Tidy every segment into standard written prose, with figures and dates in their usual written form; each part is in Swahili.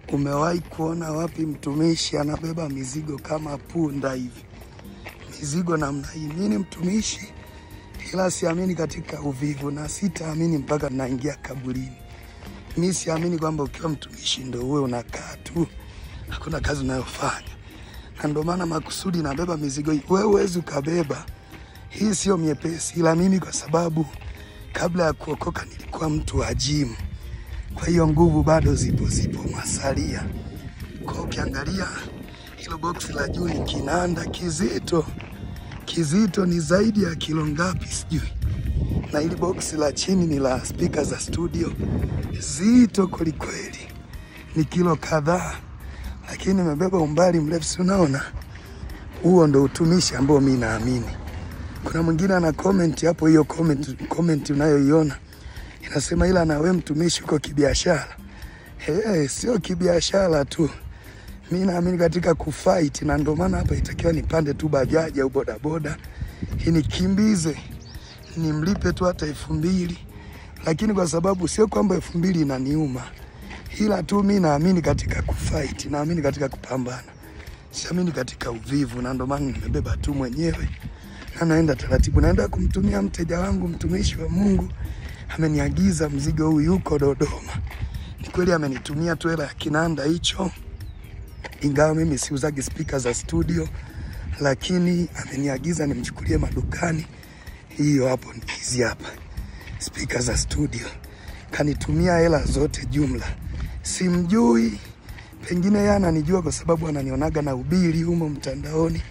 Umewahi kuona wapi mtumishi anabeba mizigo kama punda hivi? Mizigo namna hii. Mimi ni mtumishi, ila siamini katika uvivu na sitaamini mpaka naingia kaburini. Mimi siamini kwamba ukiwa mtumishi ndio uwe unakaa tu, hakuna kazi unayofanya. Na ndio maana makusudi nabeba mizigo hii. Wewe huwezi ukabeba. Hii sio miepesi, ila mimi kwa sababu kabla ya kuokoka nilikuwa mtu wa gym. Kwa hiyo nguvu bado zipo masalia. Kwa ukiangalia hilo box la juu ni kinanda kizito. Kizito ni zaidi ya kilo ngapi sijui. Na hili box la chini ni la speaker za studio. Zito kweli kweli. Ni kilo kadhaa. Lakini nimebeba umbali mrefu, si unaona? Huo ndo utumishi ambao mimi naamini. Kuna mwingine ana comment hapo, hiyo comment unayoiona inasema ila na wewe mtumishi uko kibiashara. Hey, sio kibiashara tu. Mimi naamini katika kufight, na ndio maana hapa itakiwa nipande tu bajaji au bodaboda inikimbize, nimlipe tu hata 2000. Lakini kwa sababu sio kwamba 2000 inaniuma, ila tu mimi naamini katika kufight, naamini katika kupambana. Siamini katika uvivu, na ndio maana nimebeba tu mwenyewe. Na naenda taratibu, naenda kumtumia mteja wangu, mtumishi wa Mungu. Ameniagiza mzigo huu, yuko Dodoma. Ni kweli amenitumia tu hela ya kinanda hicho, ingawa mimi siuzagi speaker za studio, lakini ameniagiza nimchukulie madukani. Hiyo hapo hizi hapa speaker za studio. Kanitumia hela zote jumla. Simjui, pengine yeye ananijua kwa sababu ananionaga na ubiri humo mtandaoni.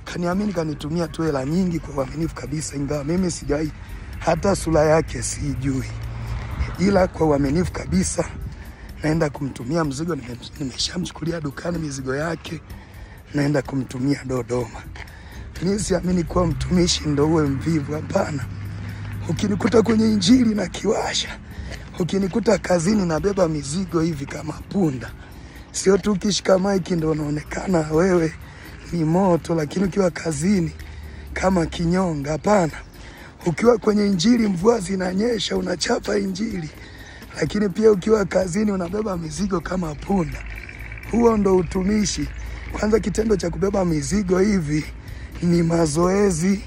Kaniamini, kanitumia tu hela nyingi kwa uaminifu kabisa, ingawa mimi sijai hata sura yake sijui. Ila kwa uaminifu kabisa naenda kumtumia mzigo. Nimeshamchukulia dukani mizigo yake, naenda kumtumia Dodoma. Mimi siamini kuwa mtumishi ndo uwe mvivu, hapana. Ukinikuta kwenye injili na kiwasha, ukinikuta kazini nabeba mizigo hivi kama punda. Sio tu ukishika mic ndo unaonekana wewe ni moto, lakini ukiwa kazini kama kinyonga, hapana. Ukiwa kwenye injili mvua zinanyesha unachapa injili, lakini pia ukiwa kazini unabeba mizigo kama punda. Huo ndo utumishi. Kwanza kitendo cha kubeba mizigo hivi ni mazoezi.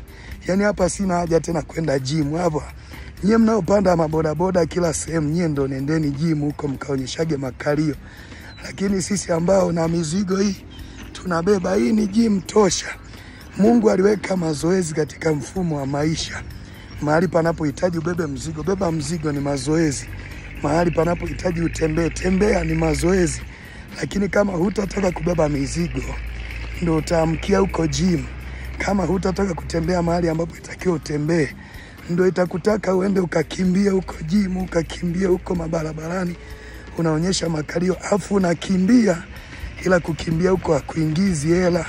Yani hapa sina haja tena kwenda gym hapa. Nyie mnaopanda mabodaboda kila sehemu, nyie ndo nendeni gym huko mkaonyeshage makalio. Lakini sisi ambao na mizigo hii tunabeba, hii ni gym tosha. Mungu aliweka mazoezi katika mfumo wa maisha. Mahali panapohitaji ubebe mzigo, beba mzigo, ni mazoezi. Mahali panapohitaji utembee, tembea, ni mazoezi. Lakini kama hutataka kubeba mizigo, ndio utaamkia huko gym. Kama hutataka kutembea mahali ambapo itakiwa utembee, ndio itakutaka uende ukakimbie huko gym, ukakimbie huko mabarabarani, unaonyesha makalio afu unakimbia. Ila kukimbia huko hakuingizi hela,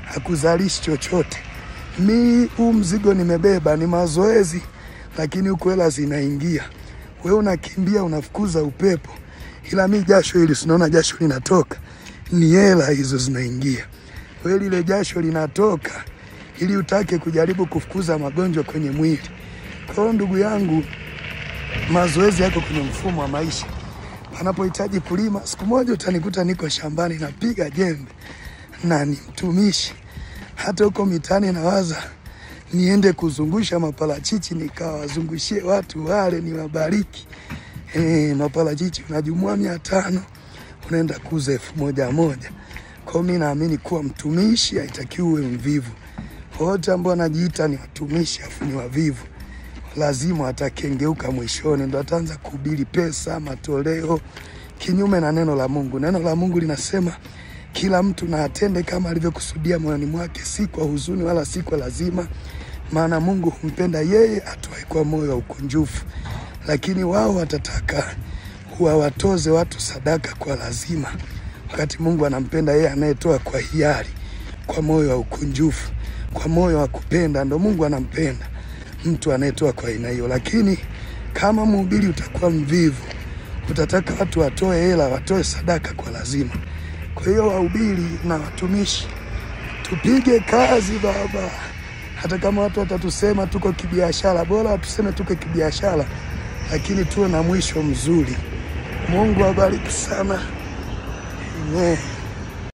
hakuzalishi chochote. Mi huu mzigo nimebeba ni mazoezi, lakini huko hela zinaingia. Wewe unakimbia unafukuza upepo, ila mi jasho hili, unaona jasho linatoka, ni hela hizo zinaingia. Wewe lile jasho linatoka ili utake kujaribu kufukuza magonjwa kwenye mwili. Kwa hiyo ndugu yangu, mazoezi yako kwenye mfumo wa maisha. Panapohitaji kulima, siku moja utanikuta niko shambani napiga jembe na ni mtumishi. Hata huko mitaani nawaza niende kuzungusha maparachichi nikawazungushie watu wale niwabariki. Maparachichi unajumua 500 unaenda kuuza 1000 moja. Kwa hiyo mimi naamini kuwa mtumishi haitakiwi uwe mvivu. Wote ambao wanajiita ni watumishi afu ni wavivu, lazima atakengeuka mwishoni, ndo ataanza kuhubiri pesa, matoleo, kinyume na neno la Mungu. Neno la Mungu linasema kila mtu na atende kama alivyokusudia moyoni mwake, si kwa huzuni wala si kwa lazima, maana Mungu humpenda yeye atoaye kwa moyo wa ukunjufu. Lakini wao watataka huwatoze watu sadaka kwa lazima, wakati Mungu anampenda yeye anayetoa kwa hiari, kwa moyo wa ukunjufu, kwa moyo wa kupenda. Ndo Mungu anampenda mtu anayetoa kwa aina hiyo. Lakini kama mhubiri utakuwa mvivu, utataka watu watoe hela, watoe sadaka kwa lazima. Kwa hiyo wahubiri na watumishi, tupige kazi baba. Hata kama watu watatusema tuko kibiashara, bora watuseme tuko kibiashara, lakini tuwe na mwisho mzuri. Mungu awabariki sana. Amen.